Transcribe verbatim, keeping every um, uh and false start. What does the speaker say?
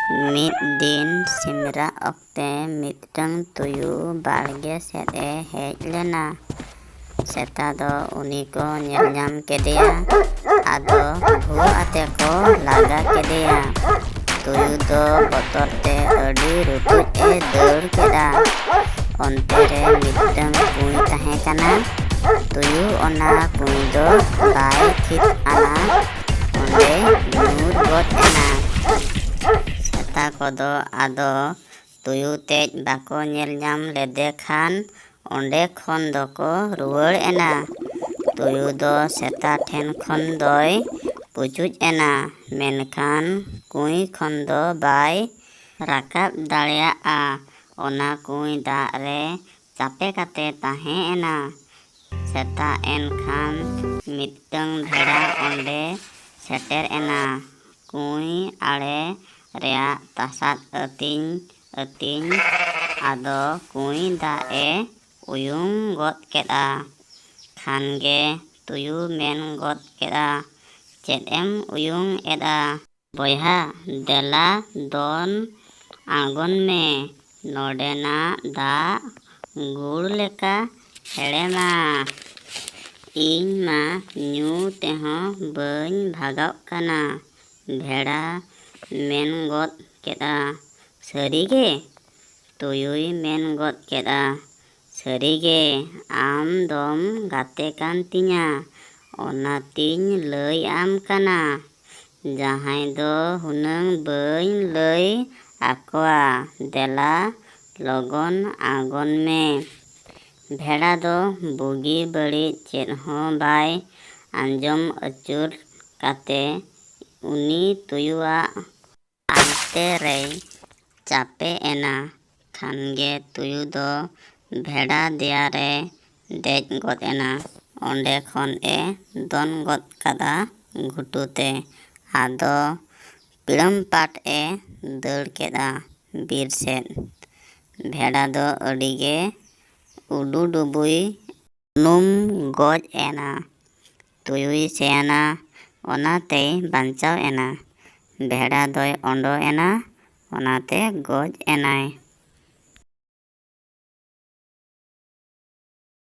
ᱢᱤᱫ ᱫᱤᱱ ᱥᱤᱢᱨᱟᱜ ᱚᱠᱛᱮ ᱢᱤᱫᱴᱟᱝ ᱛᱩᱭᱩ ᱵᱟᱲᱜᱮ ᱥᱮᱫ ᱮ ᱦᱮᱡ ᱞᱮᱱᱟ᱾ ᱥᱮᱛᱟ ᱫᱚ ᱩᱱᱤ ᱠᱚ ᱧᱮᱞ ᱧᱟᱢ ᱠᱮᱫᱮᱭᱟ᱾ ᱟᱫᱚ ᱵᱷᱩ ᱟᱛᱮ ᱠᱚ ᱞᱟᱜᱟ ᱠᱮᱫᱮᱭᱟ᱾ ᱛᱩᱭᱩ ᱫᱚ ᱵᱚᱛᱚᱨ ᱛᱮ ᱟᱹᱰᱤ ᱨᱩᱴᱩᱡ ᱮ ᱫᱟᱹᱲ ᱠᱮᱫᱟ᱾ ᱚᱱᱛᱮ ᱨᱮ ᱢᱤᱫᱴᱟᱝ ᱠᱩᱸᱭ ᱛᱟᱦᱮᱸ ᱠᱟᱱᱟ᱾ ᱛᱩᱭᱩ ᱚᱱᱟ ᱠᱩᱸᱭ ᱫᱚ ᱵᱟᱭ ᱛᱷᱤᱛ ᱟᱱᱟ, ᱚᱸᱰᱮ ᱧᱩᱨ ᱜᱚᱫ ᱮᱱᱟ᱾ ᱥᱮᱛᱟ ᱠᱚᱫᱚ ᱟᱫᱚ ᱛᱩᱭᱩ ᱛᱮᱡ ᱵᱟᱠᱚ ᱧᱮᱞ ᱧᱟᱢ ᱞᱮᱫᱮ ᱠᱷᱟᱱ ᱚᱸᱰᱮ ᱠᱷᱚᱱ ᱫᱚᱠᱚ ᱨᱩᱣᱟᱹᱲ ᱮᱱᱟ᱾ ᱛᱩᱭᱩ ᱫᱚ ᱥᱮᱛᱟ ᱴᱷᱮᱱ ᱠᱷᱚᱱ ᱫᱚᱭ ᱯᱩᱪᱩᱡ ᱮᱱᱟ, ᱢᱮᱱᱠᱷᱟᱱ ᱠᱩᱸᱭ ᱠᱷᱚᱱ ᱫᱚ ᱵᱟᱭ ᱨᱟᱠᱟᱵ ᱫᱟᱲᱮᱭᱟᱜᱼᱟ᱾ ᱚᱱᱟ ᱠᱩᱸᱭ ᱫᱟᱜ ᱨᱮ ᱪᱟᱯᱮ ᱠᱟᱛᱮ ᱛᱟᱦᱮᱸ ᱮᱱᱟ᱾ ᱥᱮᱛᱟᱜ ᱮᱱ ᱠᱷᱟᱱ ᱢᱤᱫᱴᱟᱹᱝ ᱵᱷᱮᱲᱟ ᱚᱸᱰᱮ ᱥᱮᱴᱮᱨ ᱮᱱᱟ᱾ ᱠᱩᱸᱭ ᱟᱲᱮ ᱨᱮᱭᱟᱜ ᱛᱟᱥᱟᱫ ᱟᱹᱛᱤᱧ ᱟᱹᱛᱤᱧ ᱟᱫᱚ ᱠᱩᱸᱭ ᱫᱟᱜ ᱮ ᱩᱭᱩᱝ ᱜᱚᱫ ᱠᱮᱫᱼᱟ᱾ ᱠᱷᱟᱱ ᱜᱮ ᱛᱩᱭᱩ ᱢᱮᱱ ᱜᱚᱫ ᱠᱮᱫᱼᱟ, "ᱪᱮᱫ ᱮᱢ ᱩᱭᱩᱝ ᱮᱫᱼᱟ? ᱵᱚᱭᱦᱟ, ᱫᱮᱞᱟ ᱫᱚᱱ ᱟᱬᱜᱚᱱ ᱢᱮ᱾ ᱱᱚᱰᱮᱱᱟᱜ ᱫᱟᱜ ᱜᱩᱲ ᱞᱮᱠᱟ ᱦᱮᱲᱮᱢᱟ᱾ ᱤᱧ ᱢᱟ ᱧᱩ ᱛᱮᱦᱚᱸ ᱵᱟᱹᱧ ᱵᱷᱟᱜᱟᱜ ᱠᱟᱱᱟ", ᱵᱷᱮᱲᱟ ᱢᱮᱱ ᱜᱚᱫ ᱠᱮᱫᱼᱟ᱾ "ᱥᱟᱹᱨᱤ ᱜᱮ?" ᱛᱩᱭᱩᱭ ᱢᱮᱱ ᱜᱚᱫ ᱠᱮᱫᱼᱟ, "ᱥᱟᱹᱨᱤ ᱜᱮ, ᱟᱢ ᱫᱚᱢ ᱜᱟᱛᱮ ᱠᱟᱱ ᱛᱤᱧᱟ, ᱚᱱᱟᱛᱤᱧ ᱞᱟᱹᱭ ᱟᱢ ᱠᱟᱱᱟ᱾ ᱡᱟᱦᱟᱸᱭ ᱫᱚ ᱦᱩᱱᱟᱹᱝ ᱵᱟᱹᱧ ᱞᱟᱹᱭ ᱟᱠᱚᱣᱟ, ᱫᱮᱞᱟ ᱞᱚᱜᱚᱱ ᱟᱬᱜᱚᱱ ᱢᱮ᱾" ᱵᱷᱮᱲᱟ ᱫᱚ ᱵᱩᱜᱤ ᱵᱟᱹᱲᱤᱡ ᱪᱮᱫ ᱦᱚᱸ ᱵᱟᱭ ᱟᱸᱡᱚᱢ ᱟᱹᱪᱩᱨ ᱠᱟᱛᱮ ᱩᱱᱤ ᱛᱩᱭᱩᱣᱟᱜ ᱟᱞᱛᱮ ᱨᱮᱭ ᱪᱟᱯᱮ ᱮᱱᱟ᱾ ᱠᱷᱟᱱ ᱜᱮ ᱛᱩᱭᱩ ᱫᱚ ᱵᱷᱮᱲᱟ ᱫᱮᱭᱟ ᱨᱮ ᱫᱮᱡ ᱜᱚᱫ ᱮᱱᱟ᱾ ᱚᱸᱰᱮ ᱠᱷᱚᱱ ᱮ ᱫᱚᱱ ᱜᱚᱫ ᱠᱟᱫᱟ ᱜᱷᱩᱴᱩ ᱛᱮ᱾ ᱟᱫᱚ ᱯᱤᱲᱟᱹᱢ ᱯᱟᱴ ᱮ ᱫᱟᱹᱲ ᱠᱮᱫᱟ ᱵᱤᱨ ᱥᱮᱫ᱾ ᱵᱷᱮᱲᱟ ᱫᱚ ᱟᱹᱰᱤ ᱜᱮ ᱩᱰᱩᱰᱩᱵᱩᱭ ᱩᱱᱩᱢ ᱜᱚᱡ ᱮᱱᱟ᱾ ᱛᱩᱭᱩᱭ ᱥᱮᱭᱟᱱᱟ, ᱚᱱᱟᱛᱮᱭ ᱵᱟᱧᱪᱟᱣ ᱮᱱᱟ᱾ ᱵᱷᱮᱲᱟ ᱫᱚᱭ ᱚᱰᱚ ᱮᱱᱟ ᱚᱱᱟᱛᱮ ᱜᱚᱡ ᱮᱱᱟᱭ᱾